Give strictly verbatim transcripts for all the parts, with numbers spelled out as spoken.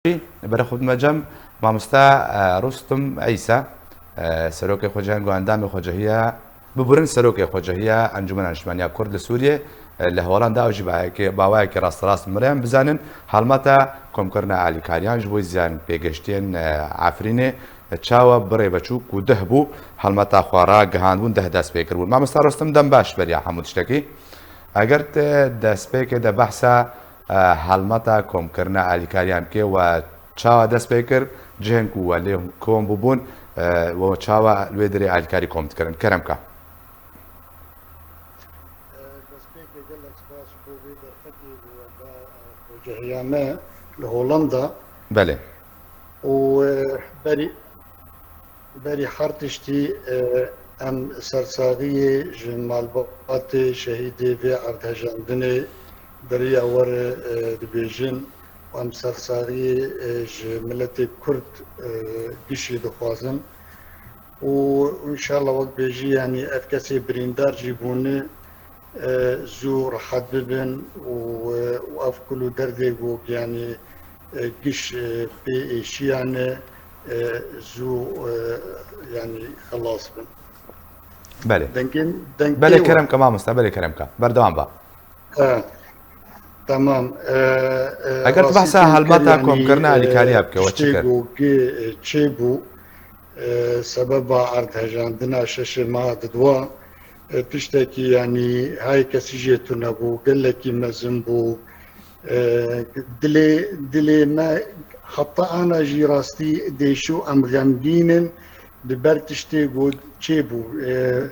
Berê xwe bidime cem mamosta, e, Rustum Eysa, e, serokê xwecehiya, endamê xwecehiya, biburin serokê xwecehiya Encûmena Niştimaniya Kurd li Sûriyê, e, li Holanda, ew jî baweyekê, bawayekê rasterast mire em bizanin, helmeta komkirina alîkariyan ji bo ziyan pêgeştiyên, e, Efrînê, e, çawa bi rêveçûk û dih bû, helmeta xwe ragihandbûn, dih dest pê kiribûn. Mamosta Rustum, dem baş beriya hemû tiştekî. Eger te destpêkê de behsa e, helmeta komkirina alîkariyan bike we çawa dest pê kir, cihên ku we lê kom bûbûn, e, we çawa li wê dirê alîkarî kom dikirin? Kerem ka. Destpêkê gelek spas ji bo vê derfetê ku we da, e, xwecehiya me li Holanda. Belê. Û, e, berî Berî her tiştî, e, em sersaxiyê ji malbatê şehîdê vê erdhejandinê beriya we re, e, dibêjin û em sersaxiyê, e, ji miletê Kurd, e, gişî dixwazin û înşallah wek bêjî, yanî ev kesê birîndar jî bûne, e, zû rehet bibin û, e, û ev kul û derdê ku, yanî, e, giş, e, pê êşiyane, e, zû, e, yanî xelas bin. Belê. Dengê, deng Belê, tê we? Kerem ke mamosta, belê kerem ke. Berdewam be. E, tamam. E, e, Eger tu rastî behsa têm kir, helmeta yanî, komkirina e, alîkariya bike, we çi tiştê kir? Ku, e, çêbû, e, sebeba erdhejandina şeşê meha didwa, e, tiştekî, yanî, hay kesî jê tune bû, gelekî mezin bû. E, dilê, dilê me heta ana jî rastî dêşû, em xemgîn in, di ber tiştê ku çêbû, e,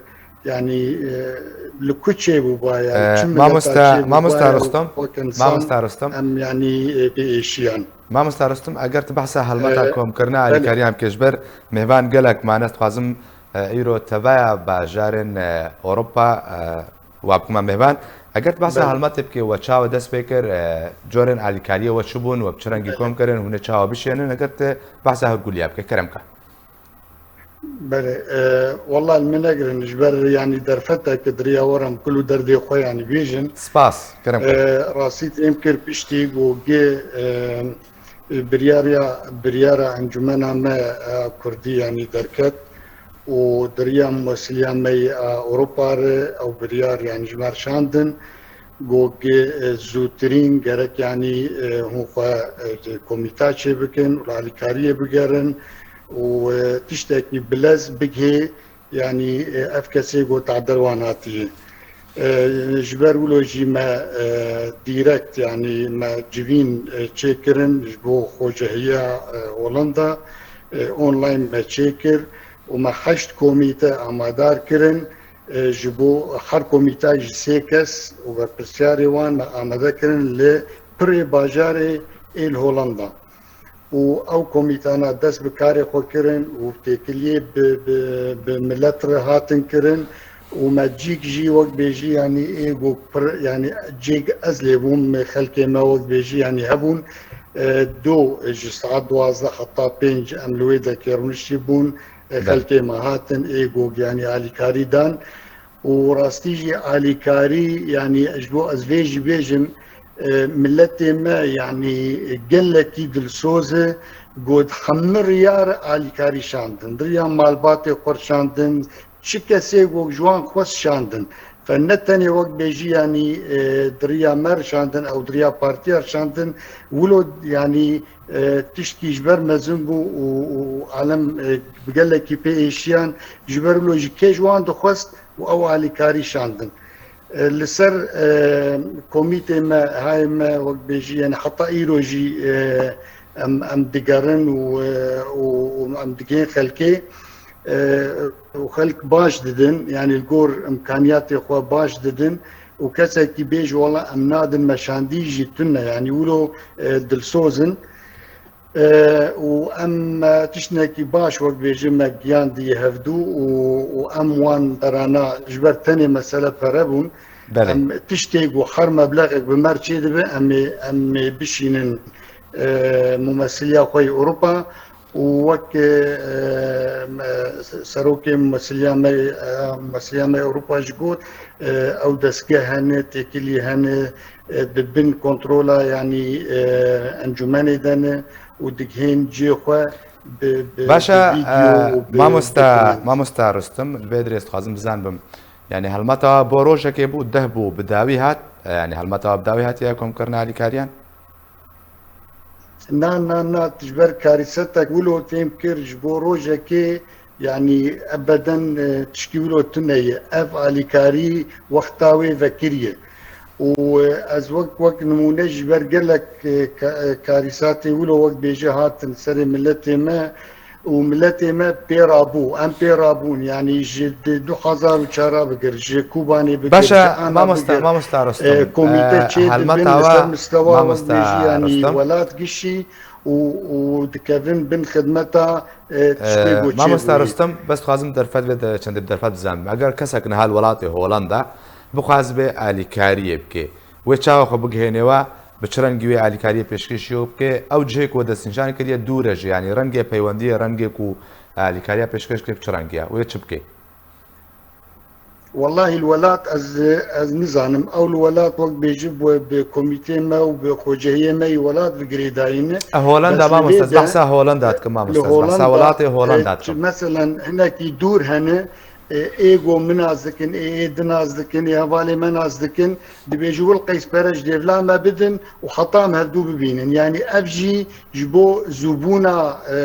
yanî, e, li ku çêbû ba, yanî, E, çi mileta mamosta, çêbû mamosta ba, Rustum, wek însan, mamosta Rustum. Em, yanî, e, bêêşiyan. Mamosta Rustum, eger tu behsa helmeta E, komkirina belê. Alîkariyan bike, ji ber mêvan gelek mane, dixwazim, e, îro tevaya bajarên, e, Ewropa, e, wa bikime mêvan. Eger tu behsa Belê. Helmetê bike, we çawa dest pê kir, e, corên alîkariyê we çi bûn, we bi çi rengî Belê. Kom kirin, hûn ê çawa bişênin, eger tu behsa hûrgulî ya bike, kerem ke. Belê, e, wela li min negirin, ji ber, yanî, derfeteke diriya we re em kul û derdê xwe, yanî, bêjin. Spas, kerem ke. E, rastî têm kir piştî ku gê, e, biryariya, biryara encûmena me, e, kurdî, yanî, derket û diriya mumesiliya me yê, e, Ewropa re ew biryar, yanî, ji me re şandin. Got, e, zûtirîn gerek, yanî, e, hûn xwe, e, komîta çêbikin û li alîkariyê bigerin û, e, tiştekî bilez bigihê, yanî, e, ev kesê got tadel wan hatiye. E, ji ber wilo jî me, e, dîrekt, yanî me civîn, e, çêkirin ji bo xwecehiya, e, Holanda, e, online me çêkir û me heşt komîte amadar kirin. E, ji bo her komîta jî sê kes û berpirsyarê wan me amade kirin li pirê bajarê ê li Holanda. Û ew komîtana dest bi karê xwe kirin û têkiliyê bi, bi, bi milet re hatin kirin û me cîk jî wek bêjî, yanî ê ku pir, yanî cîk ez lê bûm, xelkê me wek bêjî, yanî hebûn, e, do ji saet duwazdeh heta pênc em li wê dekê rûniştî bûn. E, Belê. Xelkê me hatin, ê ku, yanî, alîkarî dan û rastî jî alîkarî, yanî, ji bo ez vê jî bêjim, e, miletê me, yanî, gelekî dilsoz e, got hemû riyar alîkarî şandin. Diriya malbatê xwe şandin, çi kesê ku ji wan xwest şandin. Fe ne tenê wek bêjî, yanî, e, diriya me şandin, ew diriya partiya şandin, wilo, yanî, e, tiştkî ji ber mezin bû û, û alem, e, bi gelekî pê êşiyan, ji ber wilo jî kê ji wan dixwest û ew alîkarî şandin. E, li ser, e, komîtê me, hayê me, wek bêjî, yanî heta îro jî, e, em, em digerin û, e, û, û em digihên xelkê, e, û xelk baş didin, yanî li gor imkaniyatê xwe baş didin û kesekî bêj wela em nadin me şandî jî tune, yanî wilo, e, dilsoz in. E, û em, e, tiştekî baş, wek bêjim, me giyandiye hevdû û, û em wan berana ji ber tenê mesele pere bûn. Belê. Em tiştê ku her meblexek bi me re çêdibe, em ê, em ê bişînin, e, mumesiliya xwe yê Ewropa û wek, e, me, serokê mumesiliya me, e, mumesiliya me Ewropa jî got, e, ew destgeh hene, têkilî hene, e, di bin kontrola, yanî, e, encûmenê de ne û digihên cihê xwe bi, bi, Baş e, bi vîdeo û bi mamosta, mamosta Rustum, li vê dirê ez dixwazim bizanibim. Yani helmeta bo rojekê bû, deh bû, bi dawî hat, e, yani helmeta bi dawî hatiye komkirina alîkariyan? Na, na, na, ji ber karîsetek wilo têm kir, ji bo rojekê, yanî ebeden, e, tişkî wilo tune ye. Ev alîkarî wexta wê vekiriye. Û, e, ez wek, wek nimûne ji ber gelek, e, ka-, e, karîsatê wilo wek bêje hatin serê miletê me û miletê me pê rabû. Em pê rabûn. Yanî ji di du hezar û çar bigir, ji Kûbanê bigir, Baş e, ji ana mamosta, bigir, mamosta Rustum, e, komîte e, çê helmeta dibin li ser we, mistewa wek mamosta bêjî, yanî Rustum. Welat gişî û, û dikevin bin xidmeta, e, tiştê E, ku çê mamosta bûyî. Rustum, bes dixwazim derfet vê de, çendê bi derfet bizanim. Eger kesek niha li welatê Holanda bixwaz bê alîkariyê bike, wê çawa xwe bigihênê we, bi çi rengî wê alîkariyê pêşkêşî wê bike, ew cihê ku we destnîşan kiriye dûr e ji, yanî rengê peywendiyê, rengê ku alîkariya pêşkêş dike bi çi rengî ye, wê çi bike? Wellahî li welat ez, ez nizanim. Ew li welat wek bêjî bi, bi komîtê me û bi xwecehiyê me yî welat bi girêdayî ne. E, Holanda, Bes li mamoste, vê ez de, behsa Holanda dikim, mamoste, ez behsa Holanda, welatê Holanda e, dikim. Meselen hinekî dûr hene, e, ê go min nas dikin, ê, ê di nas dikin, ê hevalê me nas dikin, dibêjî wil qeys pere ji dêvla me bidin û heta em hevdû bibînin. Yanî ev jî ji bo zûbûna, e,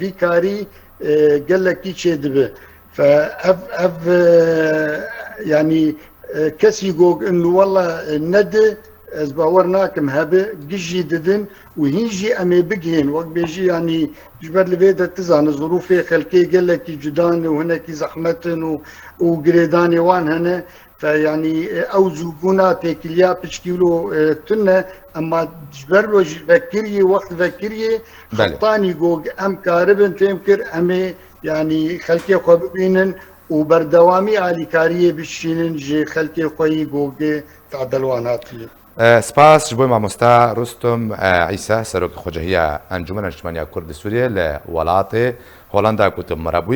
vî karî, e, gelekî çêdibe. Fe ev, ev, e, yanî, e, kesî gog in wele, e, nedi, ez bawer nakim hebe, giş jî didin û hîn jî em ê bigihên. Wek bêjî, yanî ji ber li vê de tu zane, zirûfê xelkê gelekî cuda ne û hinekî zehmet in û, û girêdanê wan hene. Fe, yanî, e, ew zûbûna têkiliya piçkî wilo, e, tune, ema ji ber wê jî vekiriyê, wext vekiriyê, Belê. Xetanî gog em karibin têm kir, em ê, yanî, xelkê xwe bibînin û berdewamî alîkariyê bişînin ji xelkê xwe yî gogê tadel wan hatiye. E, spas ji bo mamosta Rustum, e, Îsa, Serokê Xwecehiya Encûmena Niştimaniya Kurd li Sûriyê li welatê Holanda ku tu bi me re bûyî.